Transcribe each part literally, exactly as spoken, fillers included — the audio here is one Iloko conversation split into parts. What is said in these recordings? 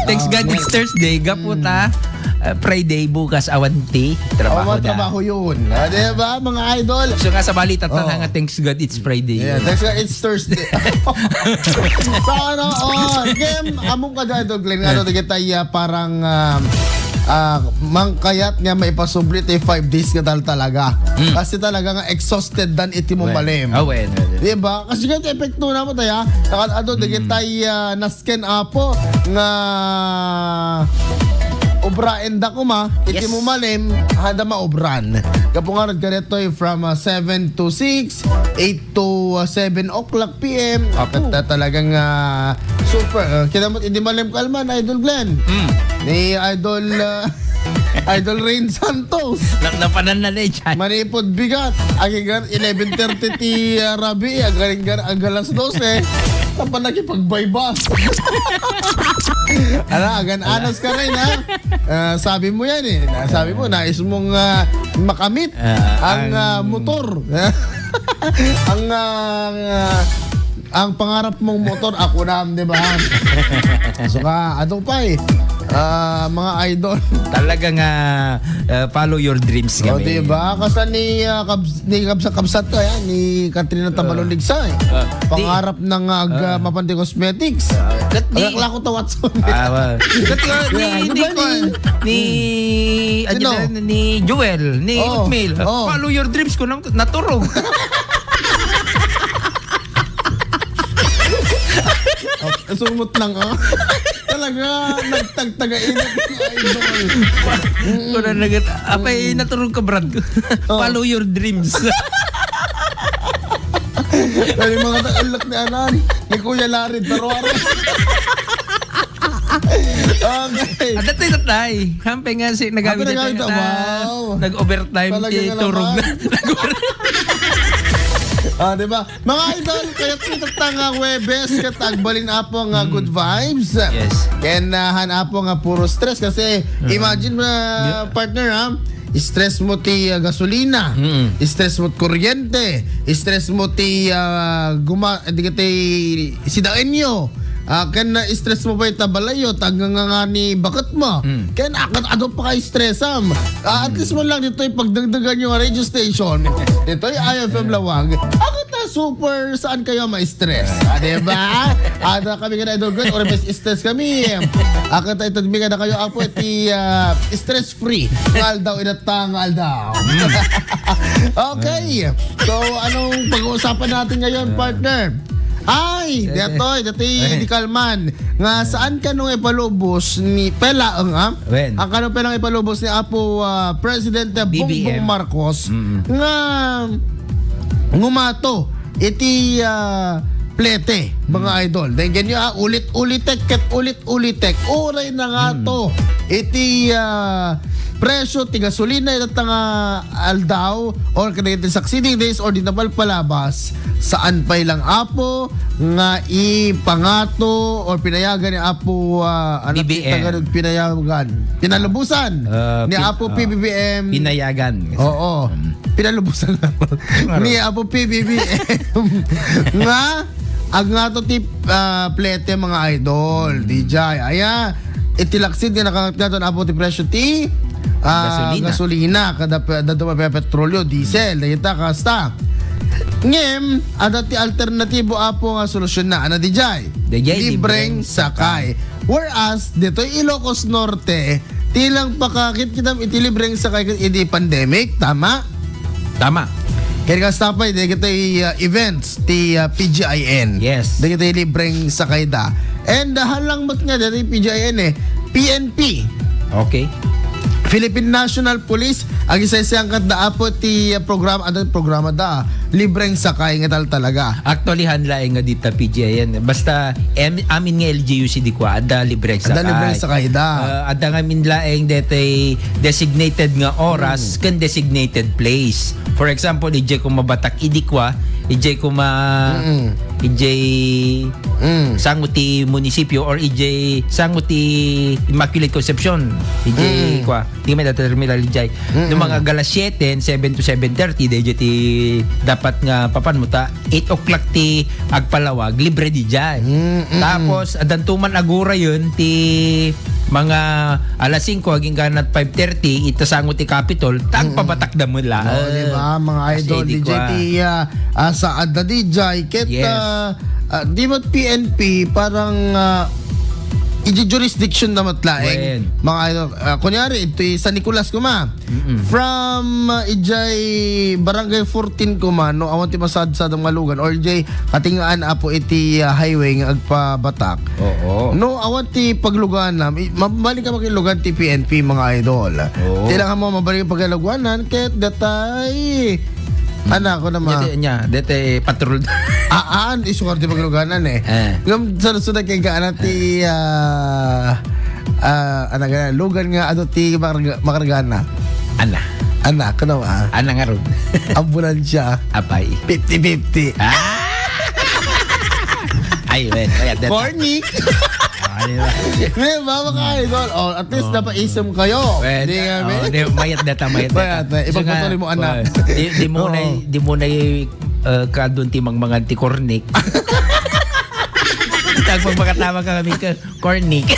Thanks God it's Thursday. Gapu ta, ah, Friday bukas, awan ti trabaho. Awan trabaho yun. Ah, di ba, mga idol? So nga sa balita ta nga thanks God it's Friday. Yeah, thanks God it's Thursday. So, ano, oh, game, among kada idol Glenn, ano, kita iya parang, ah, ah, mangkayat nga maipasubli ti five days nga tal talaga. Kasi talaga nga exhausted dan iti mo malim. Ah, wen, wen. Di ba? Kasi ganito epekto na mo tayo. Nakal-, ano, dagitay, ah, nasken apo nga obraen da kuma, iti mo malim, handa maobran. Kapungarad ka ditoy from, ah, seven to six, eight to, ah, seven o'clock P M. Apo. At, ah, talagang, ah, super. Ah, kita mo, hindi malim kalman, Idol Glenn. Ni Idol, ah, Idol Rain Santos. Nak-, napanan na na eh, Chay. Manipod bigat. Aginggan, eleven thirty ti, ah, rabi. Aginggan, agalas dose. Tapos nakipagbaybas. Ala, agan anas ka rin, ha? Ah, sabi mo yan eh. Na-, sabi mo, nais mong, ah, makamit ang, ah, motor. Ang, ah, ang pangarap mong motor, ako na, di ba? So ka, ato pa eh. Ah, mga idol. Talaga nga, ah, follow your dreams. Oh, kami. Di ba? Kasi ni, ah, Kabs-, ni Kabsa-, Kabsat ko yan, ni Katrina Tabalon Ligsa eh. Ah, di- Pangarap ng, ah, ag-, ah, Mapante Cosmetics. Ah, kat-, di- Anak lang ko to, Watson. Ah, well. Kat-, ah, ni, Yeah, ni, good morning. Ni, Hmm. Sino? Angela, ni Joel, ni Oh, Utmil. Oh. Follow your dreams ko nang naturog. Oh, sumot lang, oh. Talaga, nagtagtaga-init yung idol. Kuna na git-, apay, naturog ka, Brad. Oh. Follow your dreams. Dali mga ta-, ulak ni Anan, ni Kuya Larry, Taruaro. Okay. At tatay, tatay. Hampay nga si, nagamit Hampay nagamit tayo na, na, wow. Nag-overtime, Talaga ti nga turog naman. Na. Ah, di ba? Mga idol, kaya kita nga Huwebes, ket agbalin apo nga good vibes. Yes. Ken, ah, han apo nga puro stress kasi imagine mo na, Yeah. partner, ha? Stress mo ti, ah, gasolina. Mm. Stress mo ti kuryente. Stress mo ti, ah, guma-, di ka ti sidaenyo. Ah, ken na-stress mo pa ita balayo, tagngangani baket mo. Mm. Ken akat adu pa ka stress am. Ah, at least mo lang ditoy pagdagdagan yung radio station. Ditoy I F M Lawag. Akat na super, saan kayo ma-stress? Ah, di ba? Ada kami ka na idol, good, or may stress kami. Akat na itagmi ka na kayo, apo, iti, ah, stress free. Nga aldaw, inatang aldaw. Okay. So, anong pag-uusapan natin ngayon, partner? Ay, Eh, datoy, dati eh. Di Kalman. Nga saan ka nung ipalubos ni Pela, ang, ah? Wen. Ang kano pelang ipalubos ni Apo, ah, Presidente B B M. Bongbong Marcos Mm-mm. nga ngumato iti, ah, plete, mga Mm. idol. Dahil ganyan, ah, ulit-ulitek, ket ulit-ulitek. Uray na nga Hmm. to. Iti, ah, presyo ti gasolina ita nga aldaw or kadagiti succeeding days or di napalpalabas, saan pay lang, Apo, nga ipangato or pinayagan ni Apo, ah, ano, B B M. Tagalog, pinayagan, pinalubusan Ah, ni pin-, Apo ah, P B B M. Pinayagan. Oo. Hmm. Pinalubusan lang. Ngaro. Ni Apo P B B M nga agngato ti, ah, plete, mga idol, D J. Aya, iti laksid nga nakangatngaton, Apo, ti presyo ti, ah, Gasolina. Gasolina, kada pe-, kada pe-, petrolyo, diesel, dagita, kasta. Ngem, ada ti alternatibo, Apo, nga solusyon na, ano, D J? D J, Libreng libreng sakay. Whereas, ditoy Ilocos Norte, ti lang pakakit kita iti libreng sakay ket idi pandemic, tama? Tama. Kaya kasta pay, dagiti, uh, events ti, uh, P G I N. Yes. Dagiti libreng sakay da. And, uh, halang met nga dagiti P G I N eh, P N P. Okay. Philippine National Police, agisaysayangkan da, Apo, ti, uh, programa, ada programa da, libreng sakay nga tal talaga. Actually, han laeng nga dita P G I N. Basta, em-, amin nga L G U C di kwa, adda libreng sakay. Adda libreng sakay da. Ah, adda ngamin laeng detay designated nga oras Hmm. ken designated place. For example, ijay kung mabatak idi kwa, ijay kuma, Mm. ijay Mm. sango ti munisipyo or ijay sango ti Immaculate Concepcion. Ijay Mm. kwa, di may data terminal ijay. Mm. No mga alas siete, seven to seven thirty, dayjay ti dapat nga papanmo ta eight o'clock ti agpalawag, libre dijay. Mm, mm. Tapos, addanto man agurayen ti mga alas singko agingga five thirty, ita sango ti Capitol, ta Mm, mm. agpabatakda met laeng. Oh, di ba, mga Kasi idol, di D J kwa. T, ah, ah, sa adda D J, ket, Yes. ah, ah, di met P N P, parang, ah, iti jurisdiction na met laeng, Wen. mga idol. Ah, kunyari, iti San Nicolas kuma, Mm-mm. From, uh, ijay Barangay fourteen kuma, no, awan ti masadsadam nga lugan, or ijay katingaan, Apo, iti, uh, highway nga agpabatak. Oo. No, awan ti pagluganam, i-, mabalik ka makilugan ti P N P, mga idol. Oo. Ti lang mo mabalik pagluganan, ket datay, Hmm. anak ko naman. Dete, nya, dete, patrol. Aan, isuwar ti pagluganan, eh. Eh. Ngam, sa sunod kay ka, anak ti, ah, ah, anak, lugan nga, ano, ti makarga-, makargana. Ana. Ana, kuno, ah. Ana nga ron. Ambulansya. Apay. Fifty fifty. Ah! Ay, wen, mayat deta. Corny. Ah, di ba? Di ba, mga idol? Oh, at least Oh. napaisem kayo. Wen, Di nga, oh, men? di, mayat deta, mayat deta. Mayat na. So nga, Ipagpatuloy mo, anak. oh, di, di mo Oo. na, di mo na, eh, kadun ti mangmangan ti cornic. Tagpagpakatawa ka kami ka, Cornic.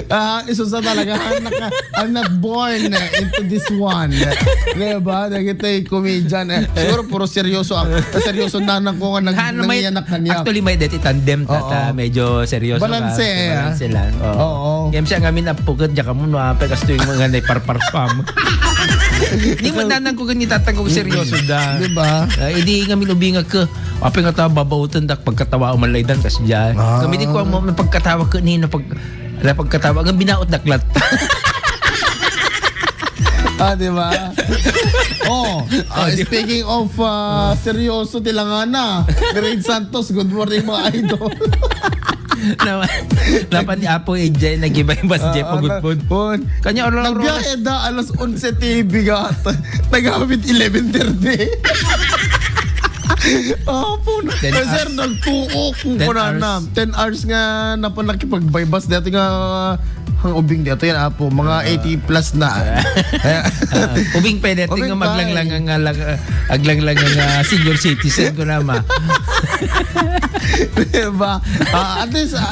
Ah, isusa talaga. I'm not, I'm not born into this one. Diba? Dagiti comedian. Eh, siguro puro seryoso ang, seryoso na nang ko nga nag-, Haan, may, nangiyanak kaniak. Actually, may deti tandem, Oo. tata, medyo seryoso Balanse, ka. ah. Balanse lang. Oo. Oo. Kaya siya ngamin apo ka, diya ka mo, no, apay, kasto yung mga naiparparsam. Di mo nanang ko ganyan, tatang ko seryoso da. Diba? Ah, hindi ngamin ubingag ka. Apay nga ta, babauten dak pagkatawa o manlaydan, kas diyan. Ah. Kami di ko ang mga pagkatawa ko, ni na pag-, na pagkatawa, ang binaot daklat. Ah, di ba? Oh, ah, Oh, di ba? speaking of, ah, seryoso, tilangana. Grade Santos, good morning, mga idol. Naman, napan ni Apo A J, nag-iba-iba si Ah, Jeff ah, Agudpod. na-, on. Kanya, oras, oras. Nagbiyahe da, alas onse ti bigat. Nagawid eleven thirty. Apo na. Ten Eh, sir, hours. nagtuok kung Ten kuna na. hours. Ten hours nga napan nakipagbaybas. Dati nga, ang ubing dito yan, Apo. Mga Ah. eighty plus na. Ah, ubing pwede. Ubing Tingnan pa eh. maglanglang ang, ah, lang-, ah, aglanglang ang, ah, senior citizen ko naman. Diba? Ah, at least, ah,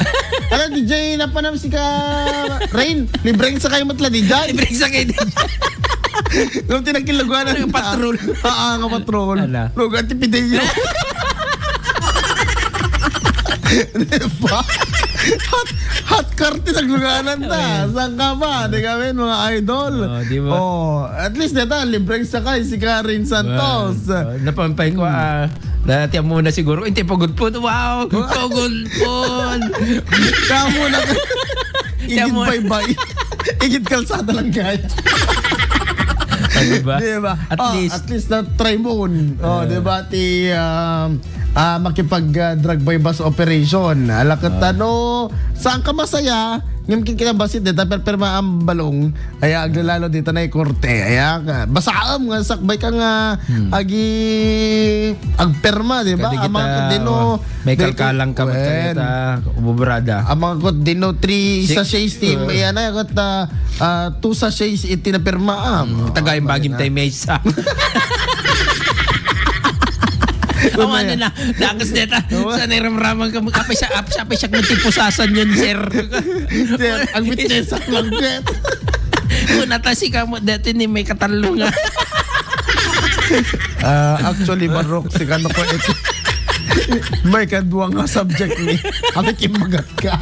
ala, D J, napanam si ka Rain. Libreng sakay mo tala, D J. Libreng sakay, D J. Nung tinakilaguan Ano yung na. patrol? Ah, ah, nga patrol. Ala. Lugar ti Pideo. Diba? Hot, hot car ti nagluganan ta. Ayan. Saan ka ba? Di kami, mga idol. Oh, di ba? Oh, at least, deta, libreng sakay si Karen Santos. Well, oh, napampay ko, Hmm. ah, dati mo na siguro, hindi pagudpod. Wow! Pagudpod! Kamo na. Igid Kamo. baybay. Igid kalsada lang kaya. Ah, di ba? Di ba? At Oh, least. at least na-try mo. Oh, Ah. di ba? Ti, um, ah, makipag, ah, drug buy bust operation. Ala ket Ah. ano, saan ka masaya? Ngem kin kinabasit, deta, per-, perma ang balong. Aya, aglalalo dita na ikorte. Aya, ka-, basaam nga sakbay ka nga Hmm. agi agperma, di ba? Kadi Amang kita, dino, oh, may dito, kalkalang ka, wen. Magkalita, ububrada. Amang kot dino, three Six, sachets, team. uh, Ayan na, kot, ah, ah, two sachets iti napirma, ah. Hmm, tagay bagim tayo may isa. Awan na na, dakas deta. Awan. Sa nairamraman ka, apay siya, ap-, apay siya kung tipusasan yun, sir. Sir, ang witness lang, sir. Kung natasi ka mo, dati ni may katalungan. Ah, actually, Barok, si kano ko ito. May kadwa nga subject ni. Ano kimagat ka?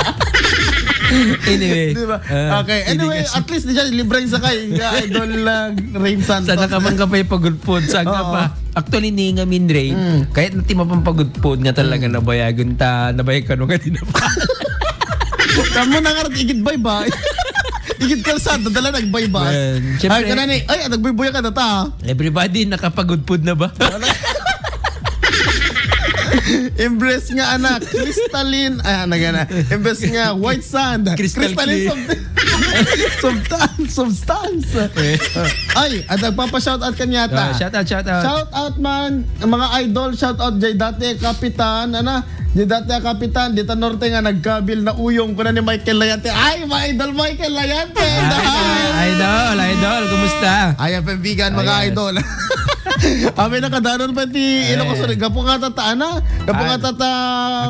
Anyway, Di ba? ah, Okay, hindi anyway, kasi at least, di siya libreng sakay. Ka Idol, ah, Rain Santos. Sana ka man ka pa'y pagudpod, saan ka Oo. pa? Actually, ni nga min Rain, Mm. kahit na ti mapampagudpod nga talaga Mm. nabayagan ta, nabayag ka no nga di na pa. Kamu na nga, igid baybay. Igid kalsada, dala nagbaybas. Well, siyempre Ay, ka na ni, ay, nagbuybuya ka na ta. Everybody nakapagudpod na ba? Wala. Imbes nga anak, crystalline, ah, nagana. Imbes nga white sand, Crystal crystalline clear. sub-, substance, substance. Ay, at nagpapa-shoutout kanyata. Ah, shout out, shout out. Shout out man, mga idol, shout out jay dati a kapitan, ana, jay dati a kapitan, dita norte nga nagkabil na uyong, kuna ni Michael Layante. Ay, mga idol, Michael Layante! Ay, idol, idol, kumusta? Ay, F M Vegan, mga Ayos. idol. Amin, nakadanon pa ti Ilocos Sur. Gapu nga tata, ana? Gapu nga Ah, tata.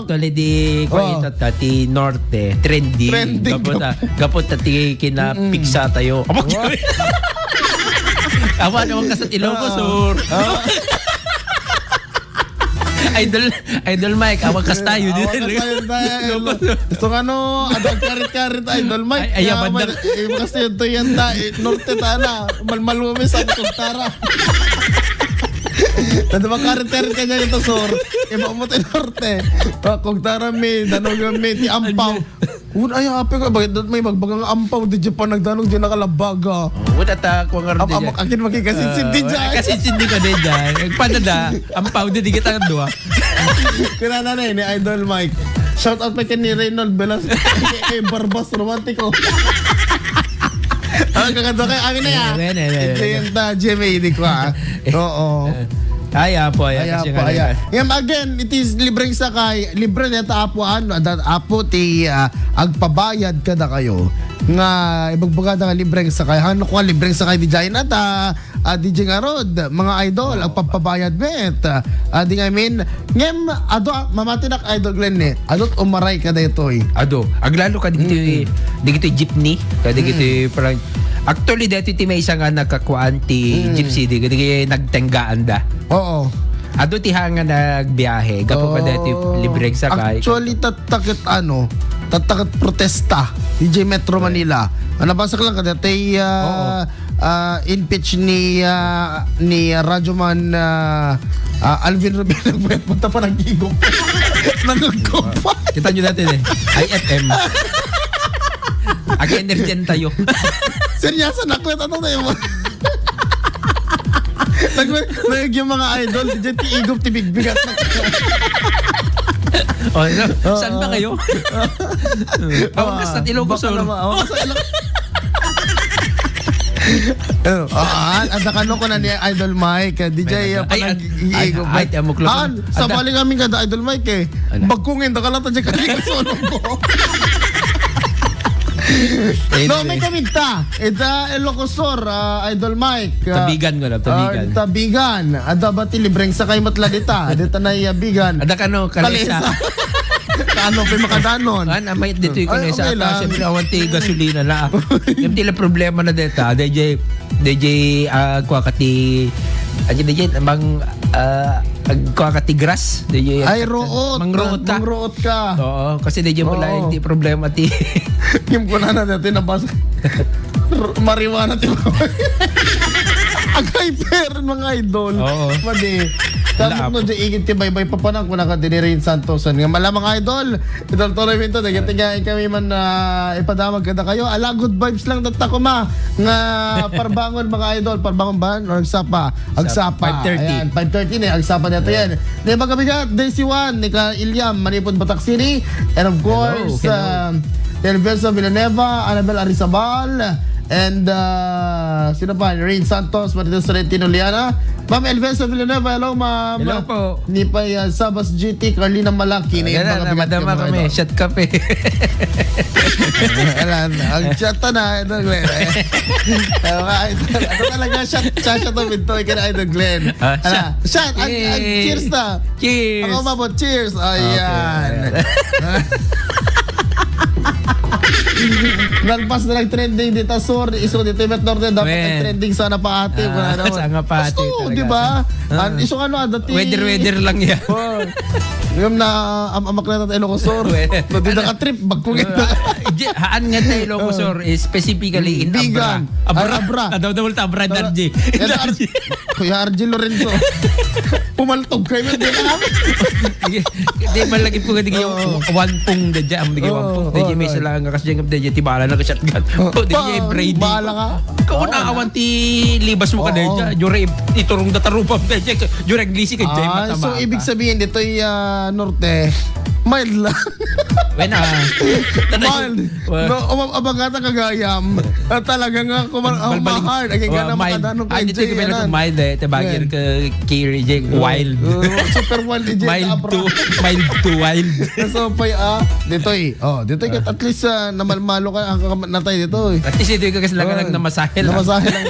Actually, di ko Oh. ita ta ti Norte, trending. Trending. Gapu ta, gapu ta ti kinapiksa tayo. Amo, What? Awa naman ka sa Ilocos Oo. Sur. Oo. Idol, Idol Mike, awa kas tayo. Awa kas tayo, tayo. Ilocos Sur. Gusto nga, no, adda agkarit-karit, Idol Mike. Ay, ay, Kaya banda. May, eh, kasi yun to yan, ta, eh, Norte ta na. Malmalumis ang kuntara. Tanda ba, karit-karit ka dyan ito, Sur? Iba mo ti Norte. Ah, kuntara mi, danugan mi, ti Ampaw. Ay, Un, ay, apay ka, bakit dat may magbagang Ampaw, di dyan pa nagdanog, di nakalabaga. Oh, what attack, wang Am-, ardi am-, dyan. Akin makikasinsin, di Ah, dyan. Kasi hindi ka din dyan. Nagpadada, Ampaw, di, di kita ang dua. Kaya na, na, ni Idol Mike. Shout out pa kay ni Reynold Velasquez, A K A Barbas Romantico. Ah, kakadwa kayo. Amin na, ya. Amen, amen, amen. Ito yung ta, G M A, di ko, ah. Oo. Ay, apo, ay, Ay, kasi apo, nga ay, naman. Yan, again, it is libreng sakay. Libre na ta, apo, ano, da-, apo, ti, ah, agpabayad kada kayo. Nga, ibagbaga na nga libreng sakay. Ano ko nga libreng sakay di dyan? At, ah, ah, D J Ngarod, mga idol, Oo. agpapabayad met. Ah, di nga, I mean, ngem, ado, ah, mamatinak, Idol Glenn, eh. Ado't umaray ka daytoy. Ado, aglalo ka digitoy, Mm. digitoy jeepney, ka digitoy Mm. parang, actually, dati ti may isa nga nagkakuan ti Mm. jeepney, di, di nagtenggaan da. Oo. Ado ti hanga nagbiyahe, gapu pa dati Oh. libreng sakay. Actually, tattaket ano, tattaket protesta, D J Metro Manila. Ang nabasa ko lang kadati, ah, Oo. ah, impeach ni, ah, ni Radyoman, ah, ah, Alvin Rubin. Nagbayat mo, ta pa nag-igop. Nangagkop pa. Kita nyo natin eh. I F M. Ag-energy tayo. Seryoso, nakwet, ano tayo mo? Nag-, nag-, yung mga idol, di dyan, ti igop, ti bigbigat. Oh, no? Saan ba Oo. kayo? Awan Oo. kas na Ilocos Baka Sur. naman, awan kas na Ilocos. Oh, ah, ada kano ko na ni Idol Mike, eh, D J, May ah, ay, panag-, ay, ay, iigo, ay, Mike. Ti amok lang. Ah, Ada. sabali kami kada Idol Mike, eh. Ano? Bagkungin, da ka lang ta dyan kasi kasunod ko. Anyway. No, may kumita. Ita, Ilocos Sur, ah, Idol Mike. Ah, Tabigan ko na, ah, Tabigan. Tabigan. Ada ba ti libreng sakay matla dita? Dita na iya Bigan. Ada kano, Kalesa. Kalesa. Kaano pa yung makadanon? Ah, namay dito yung Ay, Kalesa. okay Ata, lang. siyempre, awan ti gasolina na. Yung tila problema na deta, D J, D J, ah, kuha ka ti, ah, D J, mang, ah, kuha ka ti grass, D J, Ay, ah, ruot. mangruot ka. Mangruot ka. Oo, kasi D J mo Oo. lang, hindi problema ti. Yung kuna na dati, nabasa. R-, marijuana ti mga Agay, pero mga idol. Oo. Madi. Tapos Wala no, di igit ti baybay papanan, kuna ka dinirin Santos. Nga mala, mga idol, itultuloy minto, dagiti nga kami man, ah, ipadamag kada kayo. Ala, good vibes lang tatta kuma. Nga parbangon, mga idol. Parbangon ba? Or agsapa? Agsapa. Five thirty. Ayan, five thirty na, agsapa na ito yan. Ni Magabigat, Daisy Juan, ni Ka Iliam, Manipon, Batak City. And of Hello, course, hello. um, Elvenso Villanueva, Annabel Arizabal, and, uh, sino pa? Rain Santos, Martin Sorrentino, Liana. Ma'am Elvenso Villanueva, hello, ma'am. Hello po. Ni pa, uh, Sabas G T, Carlina Malaki, na Ayan yung na, mga na, bigat madama yung mga kami. Ano. Shot kape. Alam, ang shot na, ito, Glenn. Ano nga, ito, ito talaga, shot, shot, shot, ito, ito, ito, ito, Glenn. Ah, Ala, shot. shot, ang, ang Yay. cheers na. Cheers. Ako umabot. Cheers. Ayan. Okay, ayan. Nalpas na nag-trending dita, Sur. Isu dito, Met Norte. Dapat Wen. nag-trending sana pa ate. Ah, Wala naman. sana pa ate Gusto, talaga. di ba? Ah. An, isu ano, ah, dati Weather, weather lang yan. Oh. Yung na, am-, amak na tayo, Ilocos Sur. Wen. No, di Ano? nakatrip, bagkungit na. Ah, di, haan nga tayo, Ilocos Sur, eh, specifically in Bigan. Abra. Abra. Ay, Abra. Tadaw-daw ta Abra, Abra. Darji. Yan, Darji. Kuya Arjel Lorenzo. Pumaltog kayo, hindi ka namin. Sige. Di, malagip ko nga, di kayo Oo. wampung da dyan, di kayo Oo, wampung. Di oo, kayo may oo. sila nga kasi dyan, di kayo tibala na ka shotgun. Oo. O, di kayo Pa, Brady. bahala ka. Kauna, Oo, awan na. ti libas mo ka Oo. dyan. Jure, iturong da tarupam da dyan. Jure, glisi ka dyan, Ay, mata so, bata. ibig sabihin, di Toy, ah, Norte, mild lang. When, ah, Mild. Well, No, um, abagata kagayam. Ah, talaga nga, kumar, ah, Balbaling- mahard. Aging well, gana mild. makadano Ay, kay dito Jay, yung meron yanan. Kong mild eh. Tabagin Yan. ka Kiri Jay, wild. Oh, super wild, Jay, Mild Abra. to, mild to wild. So, pa, ah, ditoy. Oh, ditoy kat at least, ah, namalmalo ka, ang kamatnatay ditoy. At least ito yung kasi lang Oh, lang namasahe lang. Namasahe lang.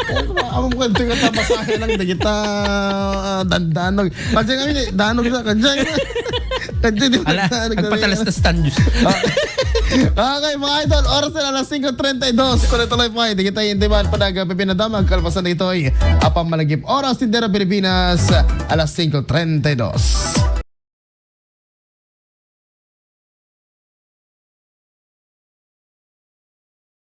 Oh, amam ko, ito yung namasahe lang, di kita, ah, dandanog. Kasi kami, danog sa, kasi, kasi di ba, Ala, danog na nagpatalas rin. na stand. Ah. Okay, mga idol, oras na alas singko treinta y dos. Tuloy-tuloy pa, hindi kita yung diman pa nagpipinadamag. Kalpasan na ito ay apang malagip oras, Tindera Pilipinas, alas singko treinta y dos.